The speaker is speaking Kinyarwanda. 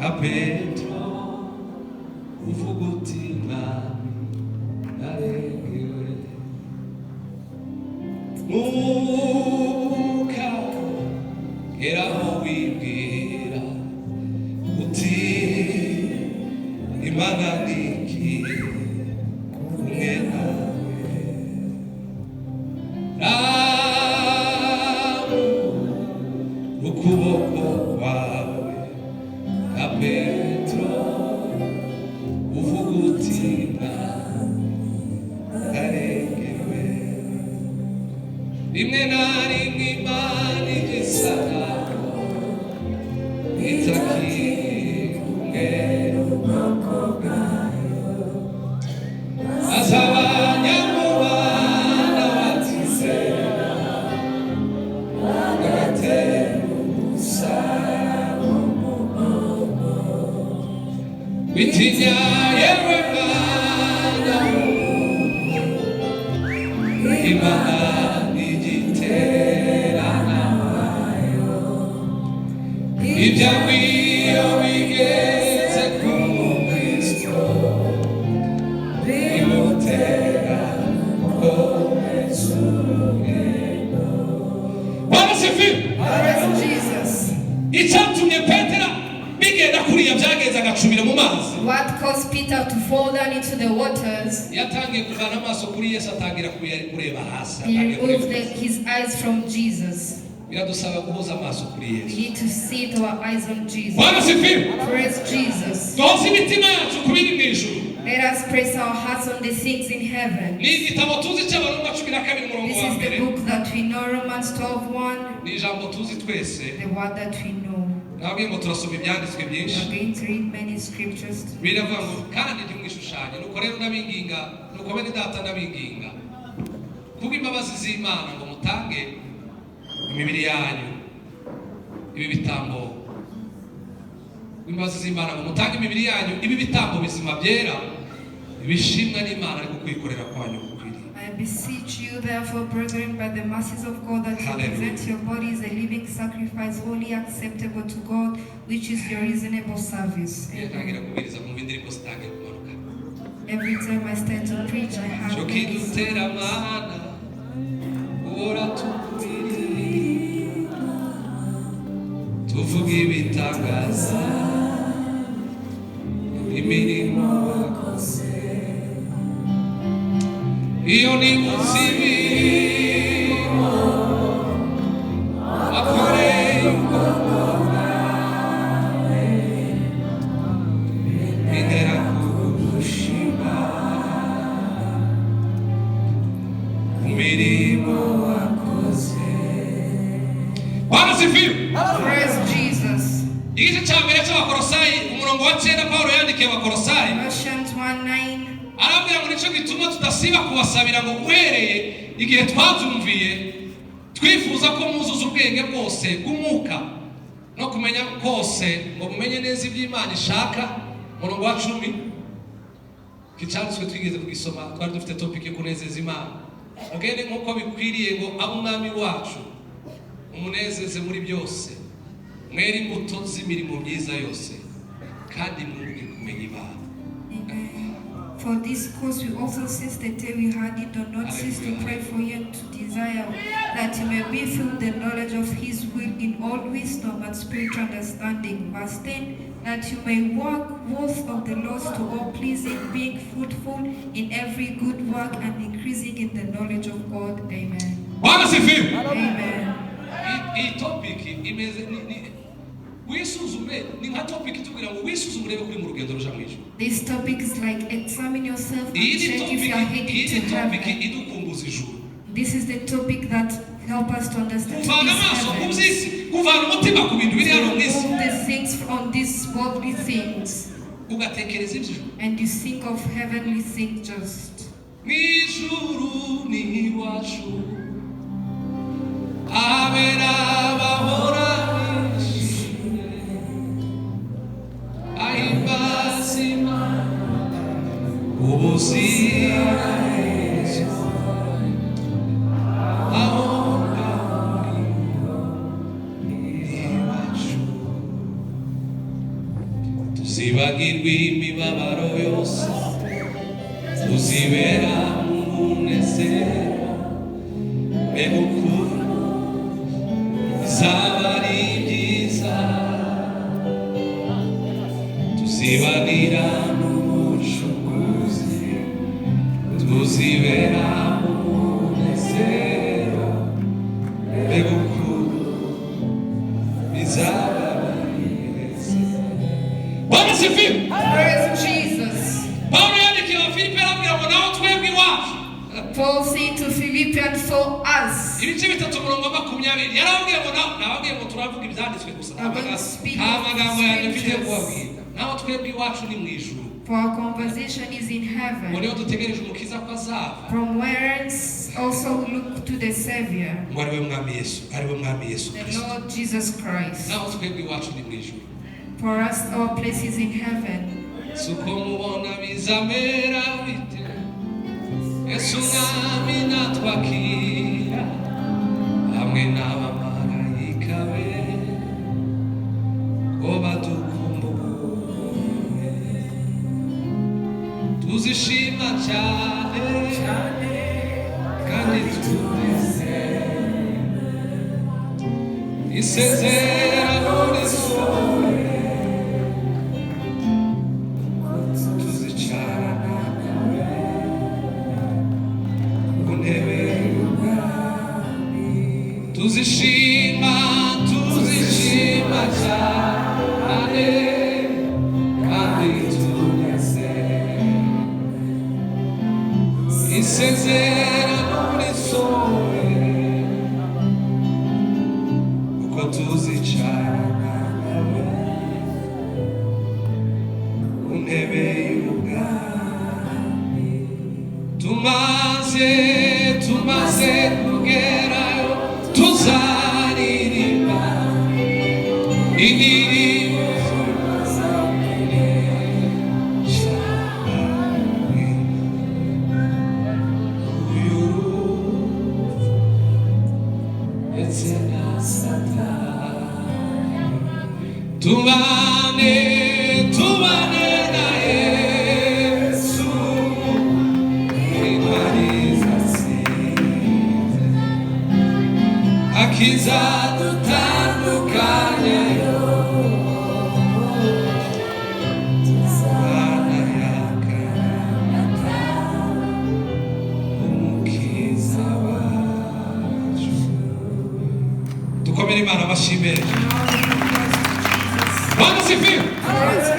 Nka Petro uvuga uti: "Mwami, narengewe." Mwuka geraho wibwira uti: "Imana niki kumwe nawe." Ramu ukuboko kwawe, nka Petro uvuga uti: "Mwami, narengewe." Rimwe na rimwe Imana igisa naho itakiri kumwe n'ubwoko bwayo, maze abanyamubana batizera bagatera umusaraba umugongo. Witinya, yewe mwana w'umuntu, Imana igiterana wayo. Ibyago iyo bigeze ku mukristo bimutera gukomeza urugendo. Bwana asifiwe. Praise Jesus. Icyatumye Petero bigenda kuriya byagenze agacubira mu mazi, What caused Peter to fall down into the waters? Yatangiye kuvana amaso kuri Yesu, atangira kureba hasi. He Atangiye kureba. removed his eyes from Jesus. Biradusaba guhoza amaso kuri We Yesu. need to set our eyes on Jesus. Bwana asifiwe. Praise Jesus. Duhoze imitima yacu ku biri mu ijuru. Let us place our hearts on the things in heaven. Ni igitabo tuzi cy'Abaroma 12, umurongo This wa is the mbere. book that we know, Romans 12:1, Ni ijambo tuzi twese. The word that we know. Nababwiye ngo turasoma ibyanditswe We byinshi. are going to read many scriptures. Biravuga ngo: "Kandi ntimwishushanye. Nuko rero ndabinginga, nuko bene Data ndabinginga kubw'imbabazi z'Imana ngo mutange imibiri yanyu ibi bitambo, imbabazi z'Imana ngo mutange imibiri yanyu ibi bitambo bizima, byera, bishimwa n'Imana, ariko kwikorera kwanyu gukwiriye." I beseech you, therefore, brethren, by the mercies of God, that you Hallelujah. Present your bodies a living sacrifice, wholly acceptable to God, which is your reasonable service. Iyo ntangira kubwiriza mwumva indirimbo zitangiye kumanuka. Every time I start to preach, I have Cyo many kidutera Mana uhora tukubiri tuvuga ibitangaza imirimo wakoze. Iyo nibutse imirimo wakoreye ubwoko bwawe bintera kugushima ku mirimo wakoze. Bwana asifiwe. Praise Jesus. Igice cya mbere cy'Abakorosayi, umurongo wa 9, Pawulo yandikiye Abakorosayi, Colossians 1:9. arabwira ngo: "Nicyo gituma tudasiba kubasabira ngo uhereye igihe twabyumviye twifuza ko mwuzuza ubwenge bwose bw'umwuka no kumenya kose, ngo mumenye neza iby'Imana ishaka." Umurongo wa 10, icyanditswe twigeze kugisoma, twari dufite topic yo kunezeza Imana. "Mugende nk'uko bikwiriye ngo abe Umwami wacu, umunezeze muri byose, mwere imbuto z'imirimo myiza yose, kandi mwunguke kumenya Imana." Amen. For this cause we also, since the day we heard it, do not cease to pray for you and to desire that you may be filled with the knowledge of His will in all wisdom and spiritual understanding. Verse 10, that you may walk worthy of the Lord to all pleasing, being fruitful in every good work and increasing in the knowledge of God. Amen. Bwana asifiwe. Amen. Iyi topic imeze ni wisuzume, ni nka topic itubwira ngo wisuzume urebe kuri mu rugendo ruja mu ijuru. This topic is like examine yourself and Iyi ni check if topic you are iyi heading ni to topic heaven. Idukumbuza ijuru. This is the topic that help us to understand Kuvana this amaso ku heaven. by'isi, kuvana umutima ku bintu biri hano mu isi, Remove the things from these worldly things ugatekereza iby'ijuru. And you think of heavenly things just. Mu ijuru ni iwacu, abera bahora bishimye, ahimbaza Imana ubuziraherezo. Aho ngaho ni iwacu. Tuzibagirwa imibabaro yose, tuzibera mu munezero. Mbega ukuntu bizaba ari byiza, tuzibanira n'Umucunguzi, tuzibera mu munezero. Mbega ukuntu bizaba byiza! Bwana sifiwe! Praise Jesus. Pawulo yandikiye Abafilipi, arabwira ngo naho twebwe iwacu, Paul said to Philippians, for us, ibice 3, umurongo wa 20, yarababwiye ngo nababwiye ngo turavuga ibyanditswe gusa, nta magambo yanjye mfite kubabwira. Naho twebwe iwacu ni mu ijuru, for our conversation is in ngo heaven, niyo dutegereje Umukiza ko azava, from whence also we look to the Savior, ngo ari we Mwami Yesu, ari we Mwami Yesu the Kirisito. Lord Jesus Christ. Naho twebwe iwacu ni mu ijuru. For us, our place is in heaven. Si uko mubona bizamera bite, Yesu Mwami natwakira hamwe n'abamarayika be ko badukumbuye, tuzishima cyane kandi tunezerwe, isezerano risohoye, tuzicarana nawe ku ntebe y'ubwami. Tuzishima, tuzishima cyane kandi tunezerwe, isezerano risohoye, uko tuzicarana nawe ku ntebe y'ubwami. Tumaze kugerayo, tuzaririmba indirimbo zo kunesha uyu rupfu ndetse na Satani, tubane na Yesu, intwari zatsinze, akiza dutandukanye, tuzabana yakaramata Umukiza wacu. Dukomere Imana amashyi menshi. In all the Bwana sifiwe! Praise.